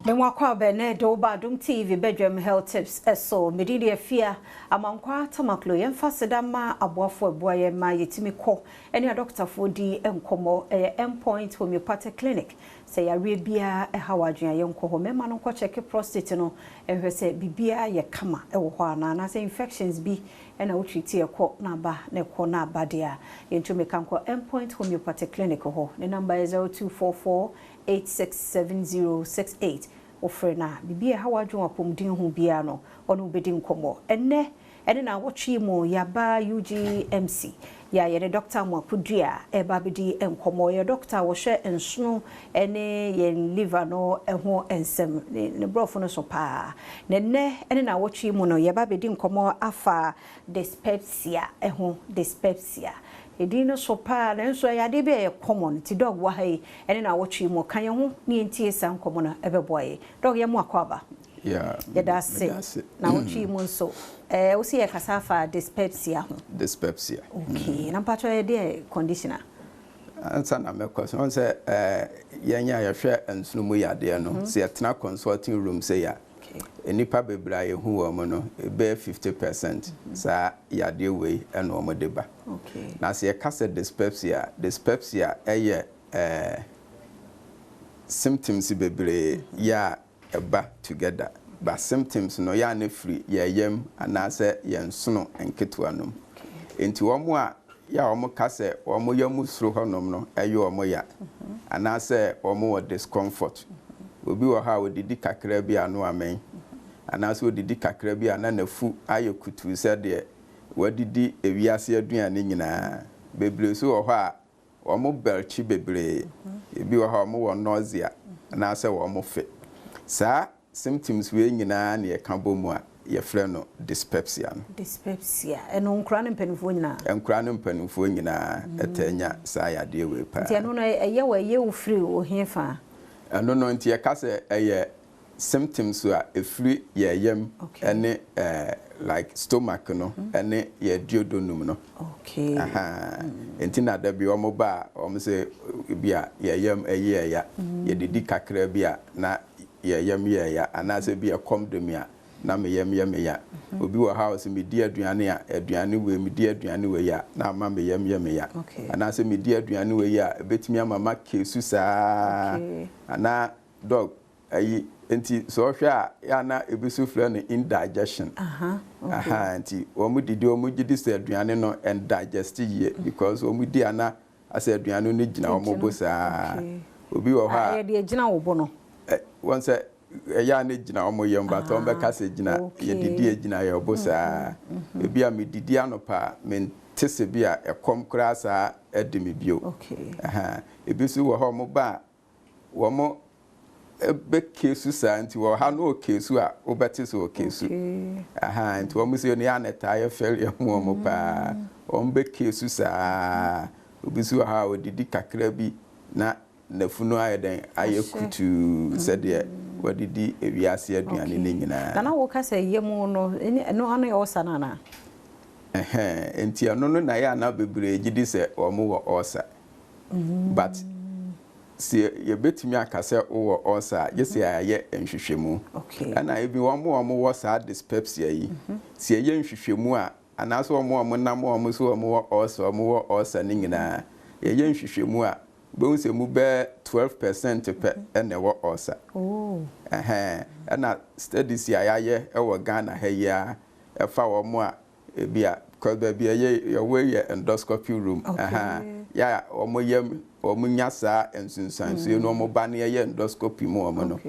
Mema akwaaba ɛnɛ de wo ba Adom TV badwam health tips so. Me din de Afia Amankwaa Tamaklo. Yɛmfa aseda mma aboafo a ɛboa yɛn ma yɛtumi kɔ ne adɔkotafoɔ di nkɔmmɔ. Ɛyɛ Endpoint Homeopathic Clinic. Sɛ yareɛ biara ɛha w'adwene a, yɛnkɔ hɔ. Mmarima no nkɔ kyɛke prostate no nhwɛ sɛ biribiara yɛ kama wɔ hɔ anaa, anaasɛ infections bi na wo treat ɛkɔ na aba na ɛkɔ na aba deɛ a, yɛntu mmirika nkɔ Endpoint Homeopathic Clinic hɔ. Ne number yɛ 0244 867068. Wofrɛ no a, biribi a ɛha w'adwene wɔ apɔmuden ho biara no, ɔne wo bɛdi nkɔmmɔ. Ɛnnɛ ne nnawɔtwe yi mu, yɛaba UGMC yɛ a yɛne Dɔkta Amoako Duah reba abɛdi nkɔmmɔ. Ɔyɛ dɔkta a ɔhwɛ nsono ne yɛn liver no ho nsɛm. Ne borɔfo no so pa ara. Na ɛnnɛ ne nnawɔtwe yi mu no, yɛreba abɛdi nkɔmmɔ afa dyspepsia ho, dyspepsia. Edin no so paa nanso ɛyɛ adeɛ bi a ɛyɛ common nti Dɔg wɔ ha yi ɛne naawɔtwe yi mu ɔka yɛn ho na yɛntie saa nkɔmmɔ no ɛbɛboa yɛn. Dɔg yɛma wo akwaaba. Yeah, Yɛda ase. meda ase. Naawɔtwe yi mu nso ɛɛ wo se yɛrekasa afa dyspepsia ho. Dyspepsia. Okay, na mpakyɛw ɛyɛ deɛn condition a? Ansa na mɛkɔ so, wohu sɛ ɛɛ yɛn a yɛhwɛ nsono mu yadeɛ no, sɛ yɛtena consulting room sei a, Nnipa bebree a yɛhu wɔn no, bɛyɛ 50 percent saa yadeɛ wei na wɔde ba. Na sɛ yɛka sɛ dyspepsia a, dyspepsia yɛ symptoms bebree yɛ a ɛba together. But symptoms no yɛ a na ɛfiri yɛn yam anaasɛ yɛn nsono nketewa no mu. Nti wɔn a yɛ a wɔka sɛ wɔn yam soro hɔnom no yɛ wɔn ya anaasɛ wɔwɔ discomfort. Obi wɔ hɔ a ɔdidi kakra bi a na wamɛn anaasɛ ɔdidi kakra bi a na n'afu ayɛ kutuu sɛ deɛ wadidi ewiase aduane nyinaa. Bebree nso wɔ hɔ a wɔbelche bebree. Ebi wɔ hɔ a wɔwɔ nausea anaasɛ wɔfe. Saa Symptoms wei nyinaa na yɛka bɔ mu a yɛfrɛ no dyspepsia no. Dyspepsia, ɛno nkoraa ne mpanimfoɔ nyinaa? Nkoraa ne mpanimfoɔ nyinaa taa nya saa yadeɛ wei paa. Nti ɛno no ɛyɛ wo ɛyɛ wo firi wo hefa? Ɛno no nti yɛka sɛ ɛyɛ symptoms a ɛfiri yɛn yam ne like stomach no ne yɛn duodenum no. Okay. Ahaa. Nti na da bi wɔn ba a wɔn se bi a yɛn yam ɛyɛ yɛn ya, yɛdidi kakra bi a na yɛ yam yɛ ya anaasɛ bi ɛkɔm de me a na me yam yɛ me ya. Obi wɔ hɔ a ɔse medi aduane a aduane wei medi aduane wei a na ama me yam yɛ me ya. Anaasɛ medi aduane wei a ɛbɛtumi ama ma kesu saa anaa dɔg ayi nti sɛ ɔhwɛ a yɛ a na ebi nso frɛ no indigestion. Ahaa nti wɔn didi wɔn gye di sɛ aduane no ɛndigest yie because wɔn di a na Asɛ aduane no gyina wɔn bo saa. Obi wɔ hɔ a. Ɛyɛ deɛ ɛgyina wo bo no. Wɔn sɛ ɛyɛ a na ɛgyina wɔn yam but wɔn bɛka sɛ gyina yɛdidi ɛgyina yɛn bo saa. Ebi a medidi anɔpa a mente sɛ bi a ɛkɔm koraa saa de me bio. Ebi nso wɔ hɔ a wɔn ba a Wɔn bɛ kesu saa nti wɔ ha no ɔkesu a wobɛte sɛ ɔkesu. Ahaa nti wɔn sɛ no yɛ a na ɛtaa yɛ fɛreɛ mu wɔn paa. Wɔn bɛ kesu saa. Obi nso wɔ ha a ɔdidi kakra bi na n'afunu ayɛ dɛn ayɛ kutuu sɛdeɛ wadidi ewiase aduane no nyinaa. Nana woka sɛ yam no ɛno ano yɛ ɔsa no anaa? Ɛhɛn nti ɛno no na ɛyɛ a na bebree gye di sɛ wɔn wɔ ɔsa. But sɛ yɛbɛtumi aka sɛ wowɔ ulcer a, gye sɛ yɛayɛ nhwehwɛmu. Ɛna even wɔn a wɔwɔ saa dyspepsia yi, sɛ yɛyɛ nhwehwɛmu a, anaasɛ wɔn a wɔnam wɔn so wɔwɔ ulcer, wɔwɔ ulcer no nyinaa, yɛyɛ nhwehwɛmu a, wobɛhu sɛ mu bɛyɛ 12 percent pɛ na ɛwɔ ulcer. Ɛhɛn, ɛna studies a yɛayɛ wɔ Ghana ha yi ara, ɛfa wɔn a Ebia because baabi a yɛ yɛwɔ yi yɛ endoscopy room ahaa yɛ a wɔn yam wɔn nya saa nsunsuansoɔ no wɔn ba no yɛyɛ endoscopy mu wɔn no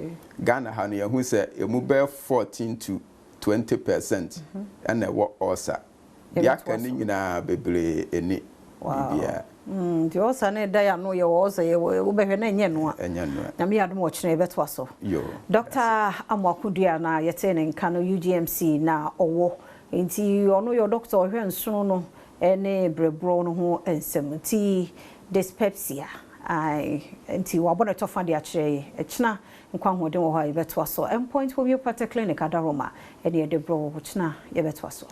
Ghana ha no yɛhu sɛ emu bɛyɛ 14 to 20% ɛna ɛwɔ ulcer deɛ aka no nyinaa bebree ɛni biribiara. Nti ulcer no ɛda yɛ ano yɛwɔ ulcer yɛwɔ wobɛhwɛ na ɛnyɛ noa. Ɛnyɛ noa. Nyame yɛ adom ɔkyena yɛbɛtoa so. Yoo. Doctor Amoako Duah na yɛtee ne nka no UGMC na ɔwɔ. Nti ɔno yɛ ɔdɔkta ɔhwɛ nsono no ne brɛborɔ no ho nsɛm nti dyspepsia ae nti wabɔ ne tɔfa de akyerɛ yɛ ɛkyena nkwa ahoɔden wɔ hɔ a yɛbɛtoa so Endpoint Homeopathic Clinic Adaroma ɛne yɛde brɛ wo kyena yɛbɛtoa so.